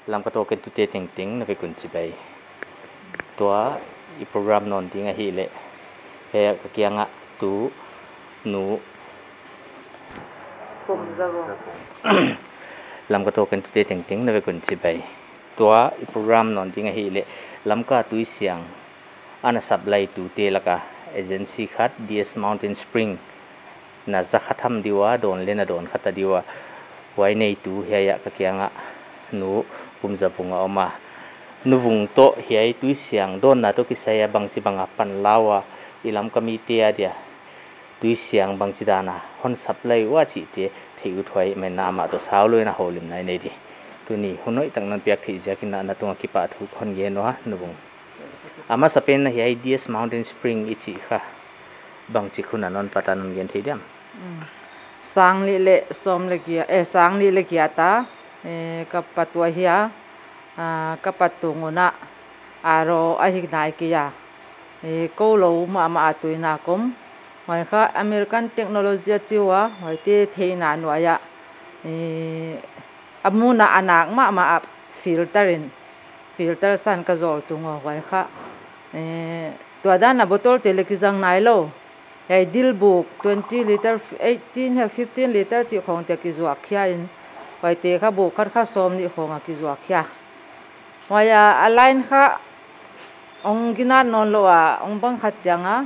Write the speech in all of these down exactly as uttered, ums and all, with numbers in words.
Lamka Talk entute tengteng na vek un chibai. Tua i program nawn ding ahihleh, hiai ka kiangah tu nu Pum Za Vung. Lamka Talk entute tengteng na vek un chibai. Tua i program nawn ding ahihleh, Lamka tuisiang ana supply tute laka agency khat, D S Mountain Spring, na za khat tham di ua, dawn leh na dawn khat a di ua, huai neitu hiai ah ka kiangah nu Pum Za Vung a om a. Nu Vung toh hiai tuisiang dawnna toh kisai a bangchibang a pan la ua, i Lamka mite adia tuisiang bangchidan a hon supply ua chihte theih ut, huai mai in amah toh saulou in a houlimna i nei di. Tuni hun hoihtak non piak theih ziakin na tunga kipahthu hon gen ua, Nu Vung. A masapen in hiai D S Mountain Spring i chih kha bangchi hun a non pat a non gen thei diam? Mm. Sang nih leh sawm leh giat, eh, sang nih leh giat a, eh, ka pat ua hi a, ah, ka pat tung un a, R O ahi nai kei a, eh, kou lou mahmah a tuina ka om. Huai kha American technology a chi ua, huaite theihna nuai a, eh, a mun a a nak mahmah a filter in, filter san ka zawl tung ua, huai kha. Eh, tua dan a bottle te leh kizang nailou. Hiai dil buk twenty liter, eighteen hiam fifteen liter chih khawng te kizuak khia in, huaite kha buk khat kha sawm nih khawng a kizuak khia. Huai a, a line kha hong ginat nawnlou a, hong bang khat chiang a,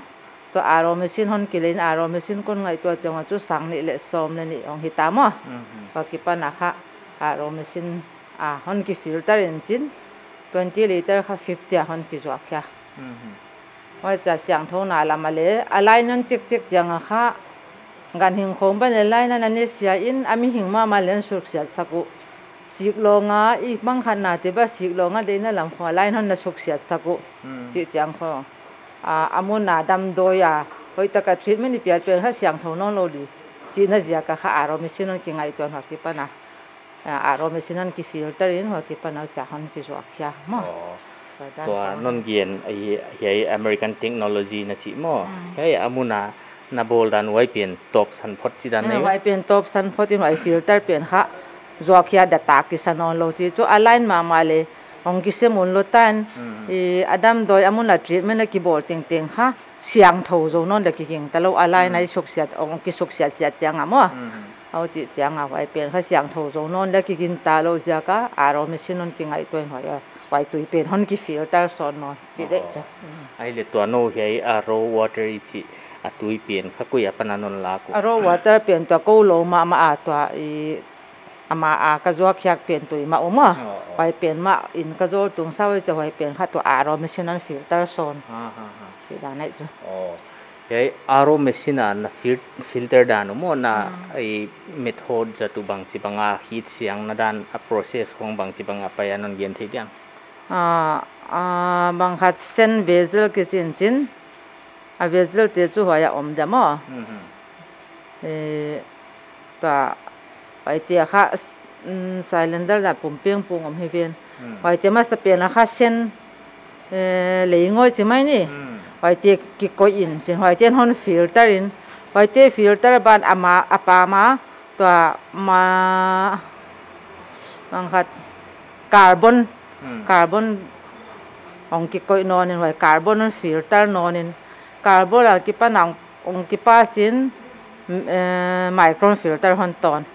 tua R O machine hon kilei in, R O machine kon ngaihtuah chiang ua chu sang nih leh sawm leh nih hong hita maw. Mhm. Huai akipan a kha R O machine a hon kifilter in chin, twenty liter kha fifty a hon kizuak khia. Mhm. Huai chia siangthouna lam a leh, a line hon chik chik chiang a kha, ganhing khawng bang leh line a na ne sia in, a mihing mahmah leh hon suksiat sak uh. Siklawng a, i bang khat na te bang siklawng a deihna lam khawng a line hon na suksiat sak uh. Mm. Chih chiang khawng. A, a mun a damdawi a, hoihtak a treatment i piak pen kha siangthou nawnlou di. Chihna ziak a kha R O machine hon kingaihtuah in huai akipan a. A, R O machine hon kifilter in huai akipan a chia hon kizuak khia maw. Oh. Huai dan khawng. Tua non gen, hiai, hiai American technology na chih maw. Mm. Hiai a mun a na bawl dan huai pen tawpsan phot chih dan. Eh, nei. Huai pen tawpsan phot in huai filter pen kha zuak khia, data kisa nawnlou chih chu a line mahmah leh hong kisem un lou tan. Mm. I a damdawi a mun a treatment a kibawl tengteng kha siangthou zou nawn leh kiging talou, a line a i suksiat, hong kisuksiat siat chiang a maw. Mm. Huchi chiang a huai pen kha siangthou zou nawn leh kiging talou ziak a R O machine hon kingaihtuah in huai a, huai tui pen hon kifilter sawn nawn chih deuh chu. Oh. Mm. Ahihleh tua nou hiai R O water i chih a tui pen kha koi apan a non lak uh? R O water pen tua kou lou mahmah a tua i ama a ka zuak khiak pen tui mah uh maw. Oh, oh. Huai pen mah in ka zawl tung sa uh chia, huai pen kha tua R O machine hon filter sawn. Ha, ha, ha. Chih dan ahi chu. Oh. Hiai R O machine a na fil-, filter dan uh maw, na, mm, i method zat uh bangchibang a, hih siangna dan a process khawng bangchibang a pai a non gen thei diam? Ah, ah, bang khat sen vessel kichi in chin. A vessel te chu huai a om dia maw. Mhm. Eh, tua, huaite kha, mm, cylinder dan pumping pung om hi ven. Mm. Huaite masapen a kha sen, eh, lei ngoi chi mai ni. Mm. Huaite kikoih in chin, huaite hon filter in, huaite filter ban ama, a pam a, tua ma, bang khat carbon, hmm, carbon hong kikoih nawn in, huai carbon hon filter nawn in, carbon a kipan a hong, hong kipas in, mm, eh, micron filter hon tawn.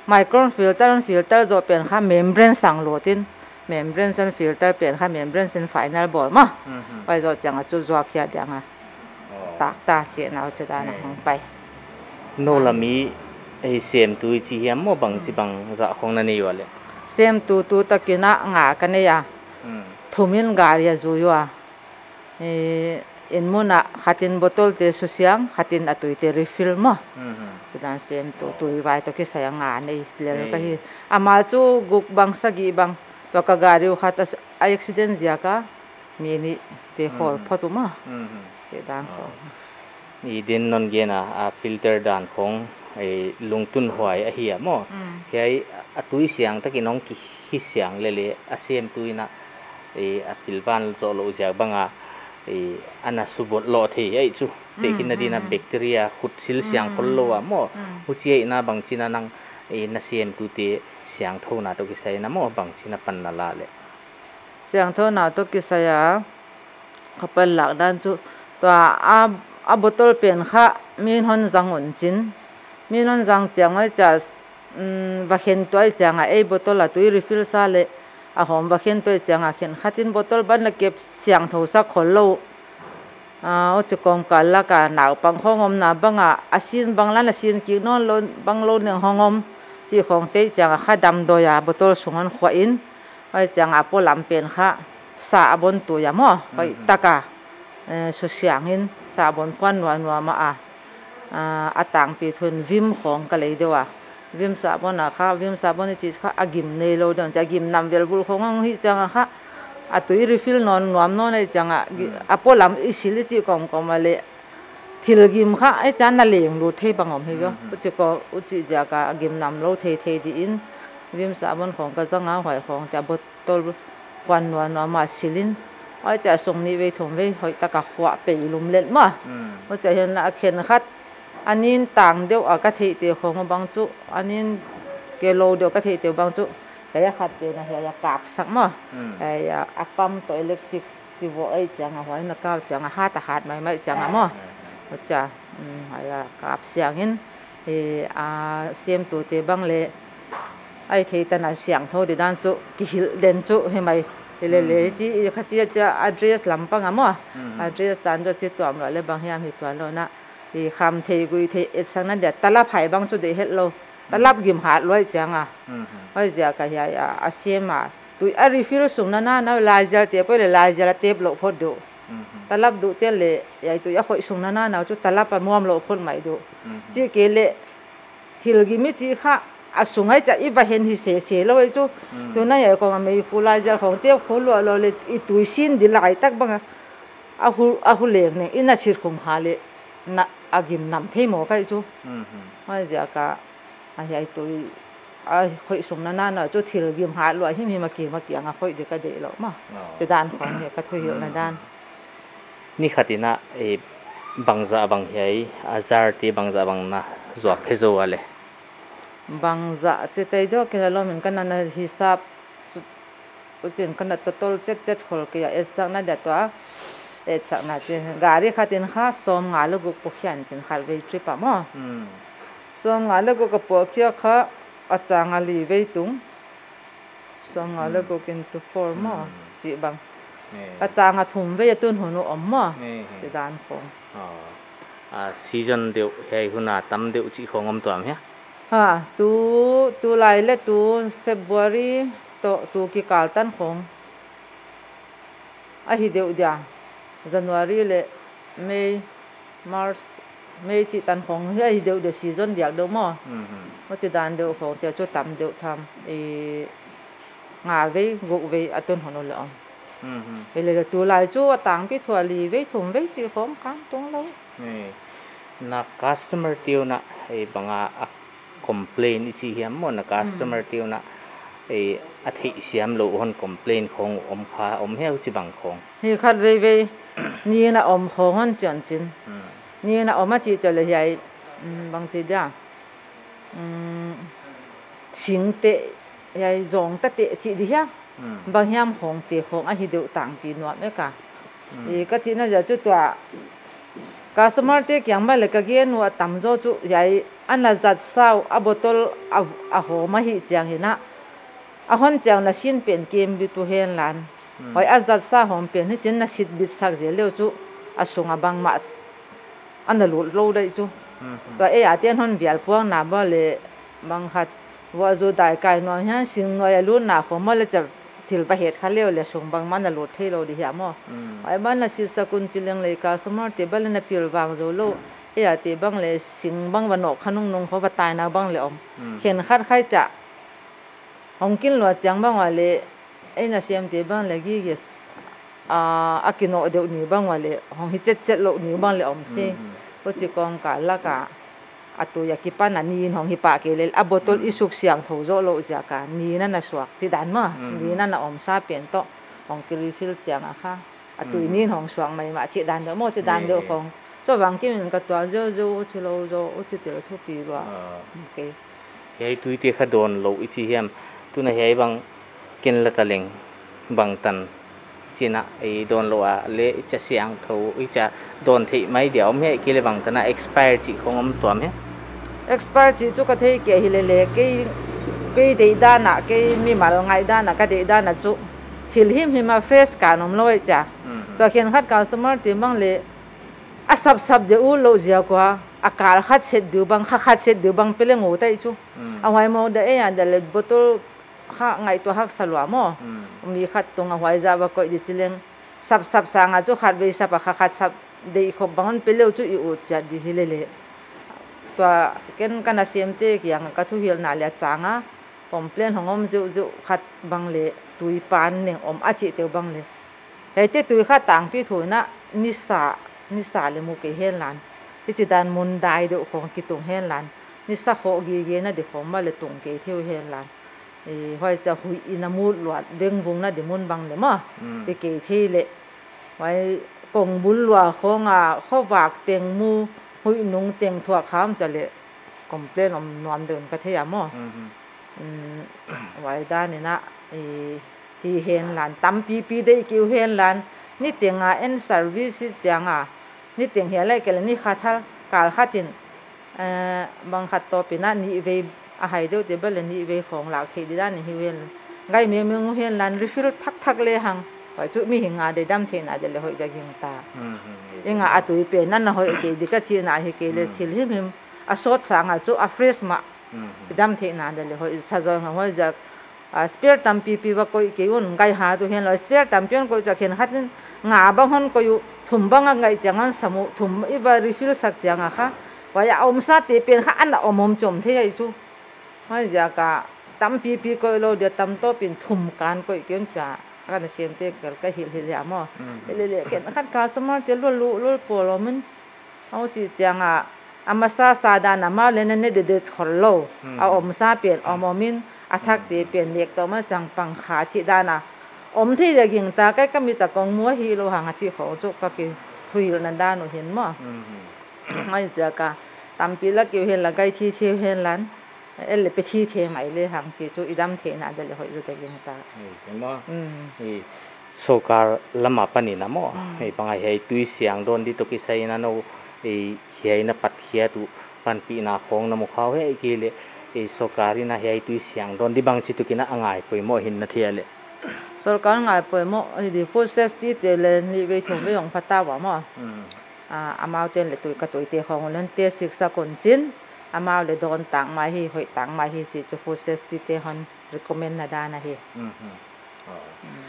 Micron filter hon filter zoh pen kha membrane sang lut in, membrane hon filter pen kha membrane in final bawl maw. Mhm. Huai zoh chiang a chu zuak khia dia nga. Oh. Tak ta chih na uh chu dan a, eh, hong pai. Nou lam i, eh, semtu i chi hiam maw, bangchibang zah khawng na nei ua leh? Semtu tu takin a nga ka nei a. Hmm. Thum in gari a zui ua. Eh, inn mun a khat in bottle te susiang, khat in a tui te refill maw. Mhm. Chu dan semtu, tui vai toh kisai a nga nei lel ka hi. Eh. Ama chu guk bang sagih bang, tua ka gari uh khat a, a accident ziak a mi nih te khawl phot uh maw. Mhm. Te dan khawng. Oh. I din non gen a, a filter dan khawng, eh, lungtunhuai ahi a maw. Mm. Hiai a tui siang takin hong ki, hih siang leh leh a semtu in a, eh, a pilvan zoh louh ziak bang a, eh, ana subot lou thei ahi chu. Mm, tehkhinna din a, mm, bacteria khut sil siang khol lou a maw. Mm. Huchi ahihna bangchin a nang Ei, na siamtute siangthouna toh kisai in a maw, bangchi na panna la leh? Siangthouna toh kisai a ka panlak dan chu, tua a, a bottle pen kha min hon zang un chin. Min hon zang chiang a chia, mm, va khen tuah chiang a, ei bottle a tui refill sa leh a hawm va khen tuah chiang a, khenkhat in bottle ban la kep siangthou sak khollou. Ah, huchi kawmkal lak a naupang khawng omna bang a, a sin bang la na sin kik nawnlou, bang lou neng hong om chih khawng tei chiang a kha damdawi a bottle sung hon khuah in, huai chiang a polam pen kha sabon tui a maw, hoih tak a, eh, susiang in sabon phuan nuamnuam a, ah, a tangpi thu in Vim khawng ka lei deuh a. Vim sabon a kha, Vim sabon i chih kha a gim neilou deuh, chia gim nam velvul khawng hong hih chiang a kha, a tui refill nawn nuam nawn a i chiang a, gi-, a polam i sil i chih kawmkawm a leh thil gim kha, ei chia na leng lut thei bang om hi ve. Huchi ko, huchi ziak a gim nam lou theithei di in, Vim sabon khawng ka zang a, huai khawng chia bottle phuan nuamnuam a sil in, huai chia sung nih vei thum vei hoih tak a khuah pei lum let maw. Huchi a hiai a khenkhat a nin tang deuh a ka theihte khawng bang chu, a nin kei lou deuh ka theihte bang chu, hiai a khat pen a hiai a kapsak maw. Hiai a, a pump toh electric ti vo ei chiang a, huai na kap chiang a hat a hat maimai chiang a maw. Huchi a, mm, hiai a kap siang in, eh, a siamtute bang leh ei thei tan a siangthou di dan chu kihilh den chu hi mai. Hi leh leh chi, i kha chia chia address lam pang a maw. Address dan chu chi tuam lua leh bang hiam hi tuan lou na. I kham thei gui thei etsakna dia talap hai bang chu deih hetlou. Talap gim hat lua i chiang a. Huai ziak a hiai a, a siam a, tui a refill sung na na na, laizial tep leh laizial a tep lou phot deuh. Talap duh te leh, hiai tui a khoih sung na na na chu talap a muam lou phot mai deuh. Chih kei leh thil gim i chih kha, a sung a chia i va hen hi sese lou ei chu. Tuna hiai kawm a meikhu laizial khawng tep khol lua lou leh i tui sin di lai tak bang a, a hu, a hu leng neng in a sit khum kha leh na a gim nam thei maw kai chu. Huai ziak a, a hiai tui a khoih sung na na na chu thil gim hat lua himhim a kim a kiang a khoih di ka deih lou maw. Chi dan khawng hi ka thuhilhna dan. Ni khat in a, eh, bangzah bang hiai a jar te bangzah bang na zuak khe zou a leh? Bangzah chi thei deuh kei lou, min ka na na hisap chu, huchi in ka na total chet chet khol kei a, etsakna dia tua, etsakna chi, gari khat in kha sawmnga leh guk pawh khian chin khat vei trip a maw. Sawmnga leh guk a pawh khia kha a chang a li vei tung. Sawmnga leh guk into four maw, chih bang. A chang a thum vei a tun hun uh om maw. Chi dan khawng. A, season deuh, hiai hun a tam deuh chih khawng om tuam hia? Ha, tu, tulai leh tu February toh tu kikal tan khawng. A hi deuh dia. January leh May, March, May chih tan khawng hi a hi deuh dia season diak deuh maw. Huchi dan deuh khawng te chu tam deuh tham. I nga vei, guk vei a tun hun uh leh om. Hi leh leh tulai chu a tangpi thu a li vei thum vei chih khawng kan tung lou. Na customer te uh na, eh, bang a, a complain i chi hiam maw, na customer te uh na, eh, a theihsiam lou hon complain khawng om kha, om hia huchi bang khawng? Hi khat vei vei, ni in a om khawng hon chian chin. Ni in a om a chih chauh leh hiai, mm, bangchi dia. Mm, sing te, hiai zong ta te chih di hia. Bang hiam khawng te khawng a hi deuh tangpi nuam e ka. I ka chihna ziak chu tua customer te kiang mah leh ka gen uh a tam zaw chu hiai ana zat sa uh a bottle a, a hawm a hi chiang in a, a hon chiang na sin pen kem bit uh hen lan. Huai a zat sa hawm pen hi chin na sit bit sak zel leh chu a sung a bangmah ana lut lou deuh chu. Tua ei a te an hon vial puang na maw leh bang khat vuah zu dai kai nuam hian sing nuai a lut na khawng maw leh chia thil va het kha leh leh sung bangmah na lut thei lou di hia maw. Huai bang na sit sak un chi leng leh customer te bang leh na pilvang zou lou. Ei a te bang leh sing bang va nawk kha nungnung khawng va tai na bang leh om. Khenkhat khai chia hong kin lua chiang bang ua leh, ei na siam te bang leh gige, a, a kinawh deuh ni bang ua leh, hong hi chet chet lou ni bang leh om thei. Huchi kawmkal lak a, a tui a kipan a ni in hong hi pah kei leh, a bottle i suk siangthou zoh lou ziak a, ni in ana suak chih dan maw, ni in ana om sa pen toh, hong ki refill chiang a kha, a tui ni in hong suak maimah chih dan deuh maw, chih dan deuh khawng. Chu bang kim in ka tuak zou zou, huchi lou zou, huchi tel thupi lua. Ok. Hiai tuite kha dawn lou i chi hiam? Tuna hiai bang ken la ta leng bangtan china i dawn lou a le i cha siangthou i cha dawn theih mai dia om hia, ahihkeileh bangtan a expire chih khong om tuam hia? Expire chih chu ka theikei hilele, kei, kei deihdan a, kei mimal ngaihdan a ka deihdan a chu thil himhim a fresh kan om lou ei chia. Mhm. Tua khenkhat customer te bang le a sapsap deuh lou ziak ua, a kal khat set deuh bang, kha khat set deuh bang pe leng ut ei chu. Mm. A huai mawk dia ei a dia le bottle kha ngaihtuah haksa lua maw. Mm. Mi khat tung a huai zah va koih di chi leng, sapsap sang a chu khatvei sap a kha khat sap deih khop bang hon pe leu chu i ut chiat di hilele. Tua ken ka nasemte kiang a ka thuhilhna le a chang a complain hong om zeuhzeuh khat bang le tui pan neng om a chih teuh bang le. Hiaite tui kha tangpi thu in a nisa, nisa le mu kei henlan. Hichi dan mun dai deuh khong kitung henlan. Nisa khoh gige na di khong mah le tung kei thei uh henlan. Eh, huai chia huih in a mut luat vengvung na di mun bang le maw. Mm. Pe kei thei le. Huai kong bul lua khong a, khovak teng mu, huih nung teng thuak kham chia le complain om nuam deuh in ka thei a maw. Mhm. Mm, huai dan in a, eh, hi henlan, tampipi deih kei uh henlan, niteng a en service chiang a, niteng hia lai kei le ni khat hal, kal khat in, eh, bang khat tawp in a nih vei a hai deuh te bang le nih vei khong lak theih di dan in hi uh hen. Ngai mengmeng uh henlan, refill thakthak le hang, huai chu mihing a deih dam theihna dia le hoih ka gingta. Mhm. Eng a a tui pen a na hoih kei di ka chihna hi kei le Mm. thil himhim a sawt sang a chu a fresh mah. Mhm. I dam theihna dia le hoih sa zaw nga huai ziak. A, spare tampipi va koih kei un, ngai hat uh henlou. Spare tampi hon koih chia khenkhat in nga bang hon koih uh, thum bang a ngai chiang hon sam uh, thum i va refill sak chiang a kha. Huai a omsa te pen kha ana om om chom thei ei chu. Huai ziak a tampipi koih lou dia tam tawp in thum kan koih kei un chia. Ka nasemte kel ka hilhhilh hia maw. Mhm. Hilele khenkhat customer te lul lul lul pawl om in. Huchi chiang a, a masa sa dan a amau le na ne dedet khol lou. Hmm. A omsa pen om om in, a thak te Hmm. pen nek tawm a chang pang kha chih dan a. Om thei dia gingta kei ka mit a kong mu a hilou hang a chih khong chu ka kithuhilhna dan uh hin maw. Hmm. Huai ziak a, tampi la kei uh henlan, ngai thei thei uh henlan. El le pe thei thei mai le hang chih chu i dam theihna dia le hoih zaw ka gingta. Ei, ke maw. Hmm. Ei, sorkar lam a pan in a maw. Hmm. Ei, bang a hiai tui siang dawn di toh kisai in a nou, ei, hiai na pat khiat uh panpihna khong na mu kha uh hia, ahihkeileh, ei, sorkar in a hiai tui siang dawn di bangchituk in a ngai poimoh hi'n na thei a le? Sorkar ngai poimoh, ei, di food safety te le nih vei thum vei hong pha ta ua maw. Hmm. A, amau ten le tui ka tuite khong uh len te siksak un chin, amau le dawn tang mai hi, hoih tang mai hi chih chu food safety te hon recommend na dan ahi. Mhm. Ah. Mm.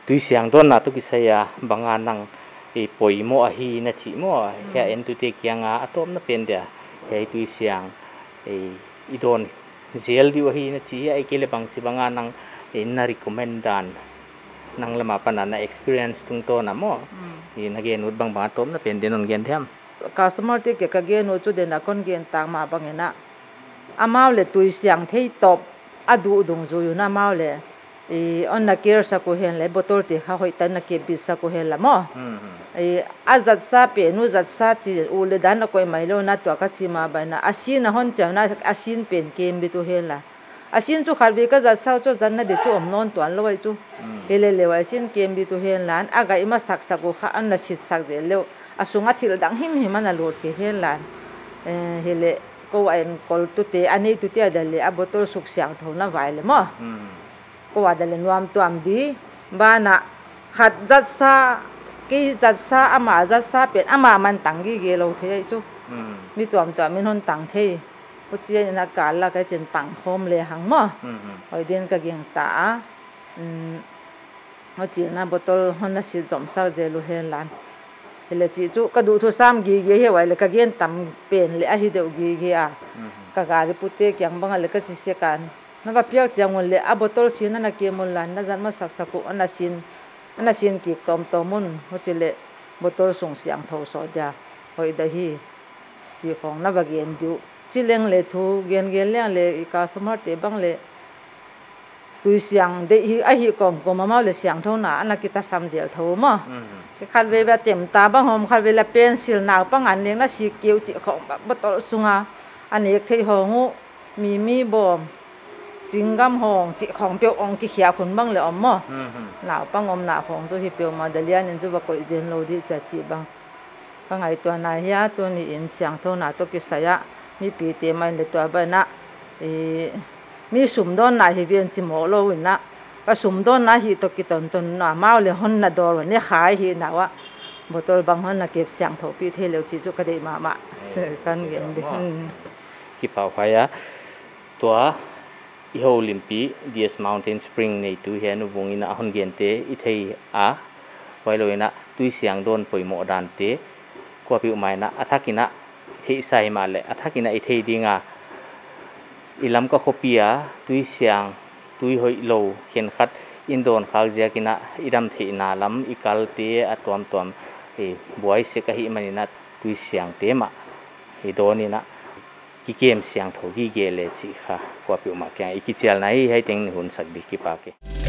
Tui siang dawnna toh kisai a bang a nang i poimoh ahi na chih maw, Mm. hiai entute kiang a a tawpna pen dia, hiai tui siang, i, i dawn zel di uh ahi na chih, ahihkeileh bangchi bang a nang, i, na recommend dan, nang lam a pan a na experience tungtawn a maw. Mm. I, na gen ut bangbang a tawpna pen dia non gen thiam. Customer te kiang a ka gen ut chu dia na kon gen tang mah bang in a, amau le tui siang thei tawp a duh dungzui un amau le, i, hon na care sak uh hen le, bottle te kha hoihtak in na kep bit sak uh hen la maw. Hmm, hmm. I, a zatsa pen uh zatsa chi uh le dan a koih mai lou na tua ka chi mah bang in a, a sin a hon chiang un a, a sin pen kem bit uh hen la. A sin chu khatvei ka zatsa uh chu zatna di chu om nawn tuan lou ei chu. Hmm. Hilele a sin kem bit uh hen la, a gaih masak sak uh kha hon na sit sak zel leh, a sung a thil dang himhim ana lut kei hen la. Eh, hileh kou a enkol tute, a nei tute a dia le a bottle suk siangthou na vai le maw. Hmm. Kou a dia le nuam tuam di, ban a khat zatsa, kei zatsa, ama zatsa pen, ama man tang gige lou thei ei chu. Hmm. Mi tuamtuam in hon tang thei. Huchi in a kal lak a chin pang khawm le hang maw. Hmm, hmm. Hoih din ka gingta a. Hmm. Huchi in a bottle hon na sit zom sak zel uh hen la. Hileh chih chu ka duhthusam gige hi, huai le ka gen tam pen le ahi deuh gige a. Mhm. Ka gari pute kiang bang a le ka chi sek a. Na va piak chiang un le a bottle sin ana kem un la, na zat masak sak uh ana sin, ana sin kik tawmtawm un. Huchi le bottle sung siangthou sawt dia hoih dia hi. Chih khong na va gen di uh. Chi leng le thu gen gen leng le i customer te bang le tui siang deih hi ahi kawmkawm amau le siangthouna ana kitasam zel thou maw. Mhm. Khatvei va tem ta bang hom, khatvei la pencil naupang a nek na sik keu chih khong bottle sung a a nek thei hong uh. Mi, mi bawm, singgam hong, chih khong peuh hong kikhia khun bang le om maw. Hmm, hmm. Naupang omna khong chu hi peuhmah, Dalian in chu va koih zen lou di chia chih bang. Ka ngaihtuahna hi a, tuni in siangthouna toh kisai a, mipite mai le tua bana, i, mi sumdawnna hi ven chi mawk lou in a, ka sumdawnna hi toh kitonton na, amau le hon na dawr ua ne khai hi na ua, bottle bang hon na kep siangthou pi thei leu chih chu ka deih mahmah. Eh, kan gen di maw. Hmm. Kipahhuai a, tua i houlimpi D S Mountain Spring neitu hi a, Nu Vung in a hon gente i thei a, huai lou in a tui siang dawn poimoh dante, kuapeuhmah in a, a thak in a i theihsa himahleh, a thak in a i thei ding a, i Lamka khopi a tui siang, tui hoihlou khenkhat in dawn khak ziak in a, i dam theihna lam i kalte a tuamtuam, eh, buai sek ahihman in a tui siangte mah i dawn in a, kikem siangthou gige le chih kha kuapeuhmah kiang i kichialna hi, hiai teng in hun sak di, kipak e.